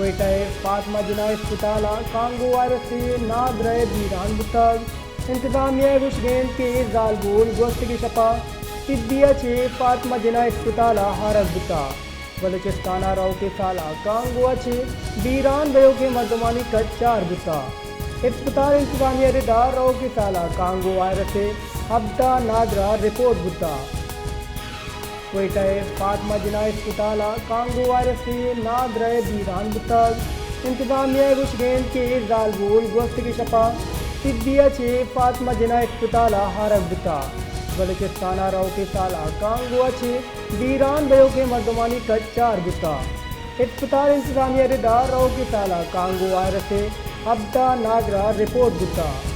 کوئٹہ ءِ فاطمہ جناح اسپتال ءَ کانگو وائرس ءِ نادرہ ءَ بیران بوتگ۔ انتظامیہ ءِ گوشگ انت کہ اے زالبول گوستگیں شپ ءَ طبی ءَ چہ فاطمہ جناح اسپتال ءَ آرگ بوتگ۔ بلوچستان ءَ روکیں سال ءَ کانگو ءَ چہ بیران بئیوکیں مردمانی کچ چار بوتگ۔ اسپتال انتظامیہ ءِ رد ءَ روکیں سال ءَ کانگو وائرس ءِ ہبدہ نادرہ رپورٹ بوتگ۔ کوئٹہ ءِ فاطمہ جناح اسپتال ءَ کانگو وائرس ءِ نادرہ ءَ بیران بوتگ۔ انتظامیہ ءِ گوشگ انت کہ اے زالبول گوستگیں شپ ءَ طبی ءَ چہ فاطمہ جناح اسپتال ءَ آرگ بوتگ۔ بلوچستان ءَ روکیں سال ءَ کانگو ءَ چہ بیران بئیوکیں مردمانی کچ چار بوتگ۔ اسپتال انتظامیہ ءِ رد ءَ روکیں سال ءَ کانگو وائرس ءِ ہبدہ نادرہ رپورٹ بوتگ۔